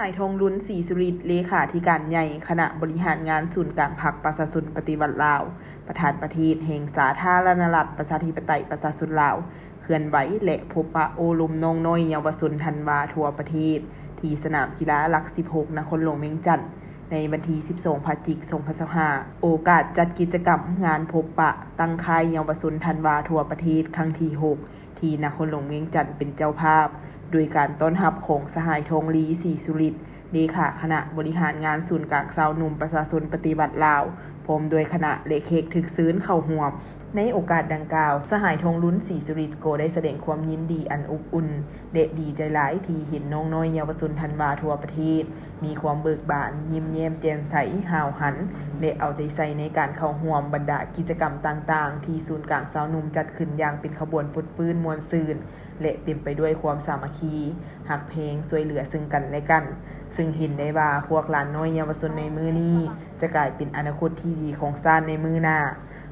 ສາຍທອງລຸນ ສີສຸລິດ ເລຂາທິການໃຫຍ່ຄະນະບໍລິຫານງານສູນກາງພັກປະຊາຊົນປະຕິວັດລາວ, ປະທານປະເທດແຫ່ງສາທາລະນະລັດ ປະຊາທິປະໄຕ ປະຊາຊົນລາວ ເຄື່ອນໄຫວ ແລະ ພົບປະໂອ້ລົມນ້ອງນ້ອຍເຍົາວະຊົນທັນວາທົ່ວປະເທດ ທີ່ສະໜາມກິລາຫຼັກສິບຫົກ ນະຄອນຫຼວງວຽງຈັນ ໃນວັນທີສິບສອງ ພະຈິກ ສອງພັນຊາວຫ້າ ໂອກາດຈັດກິດຈະກຳງານພົບປະຕັ້ງຄ້າຍເຍົາວະຊົນທັນວາທົ່ວປະເທດຄັ້ງທີຫົກ ທີ່ນະຄອນຫຼວງວຽງຈັນເປັນເຈົ້າພາບ ໂດຍການຕ້ອນຮັບຂອງສະຫາຍ ທອງລີ ສີສຸລິດ ເລຂາຄະນະບໍລິຫານງານສູນກາງຊາວໜຸ່ມປະຊາຊົນປະຕິວັດລາວ ພ້ອມດ້ວຍຄະນະ ແລະ ແຂກຖືກເຊີນເຂົ້າຮ່ວມ. ໃນໂອກາດດັ່ງກ່າວ, ສະຫາຍ ທອງລຸນ ສີສຸລິດ ກໍໄດ້ສະແດງຄວາມຍິນດີອັນອົບອຸ່ນ ແລະ ດີໃຈຫຼາຍທີ່ເຫັນນ້ອງນ້ອຍເຍົາວະຊົນທັນວາທົ່ວປະເທດ ມີຄວາມເບີກບານ, ຍິ້ມແຍ້ມແຈ່ມໃສ, ຫ້າວຫັນ ແລະ ເອົາໃຈໃສ່ໃນການເຂົ້າຮ່ວມບັນດາກິດຈະກຳຕ່າງໆ ທີ່ສູນກາງຊາວໜຸ່ມຈັດຂຶ້ນຢ່າງເປັນຂະບວນຟົດຟື້ນມ່ວນຊື່ນ ແລະ ເຕັມໄປດ້ວຍຄວາມສາມັກຄີ, ຮັກແພງ, ຊ່ວຍເຫຼືອເຊິ່ງກັນແລະກັນ, ເຊິ່ງເຫັນໄດ້ວ່າພວກຫຼານນ້ອຍເຍົາວະຊົນໃນມື້ນີ້ ຈະກາຍເປັນອະນາຄົດທີ່ດີຂອງຊາດໃນມື້ໜ້າ.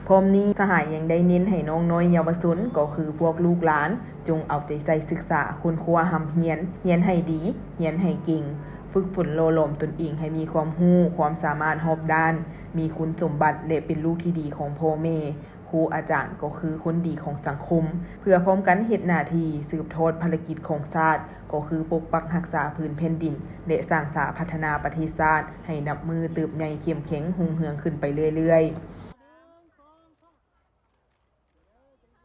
ພ້ອມນີ້, ສະຫາຍຍັງໄດ້ເນັ້ນໃຫ້ນ້ອງນ້ອຍເຍົາວະຊົນ ກໍຄືພວກລູກຫຼານ ຈົ່ງເອົາໃຈໃສ່ສຶກສາ, ຄົ້ນຄວ້າ, ຮ່ຳຮຽນ, ຮຽນໃຫ້ດີ, ຮຽນໃຫ້ເກັ່ງ, ຝຶກຝົນຫຼໍ່ຫຼອມຕົນເອງໃຫ້ມີຄວາມຮູ້, ຄວາມສາມາດຮອບດ້ານ, ມີຄຸນສົມບັດ ແລະ ເປັນລູກທີ່ດີຂອງພໍ່ແມ່, ຄູອາຈານ ກໍຄືຄົນດີຂອງສັງຄົມ, ເພື່ອພ້ອມກັນເຮັດໜ້າທີ່ສືບທອດພາລະກິດຂອງຊາດ ກໍຄືປົກປັກຮັກສາພື້ນແຜ່ນດິນ ແລະ ສ້າງສາພັດທະນາປະເທດຊາດໃຫ້ນັບມື້ເຕີບໃຫຍ່ເຂັ້ມແຂງຮຸ່ງເຮືອງຂຶ້ນໄປເລື້ອຍໆ.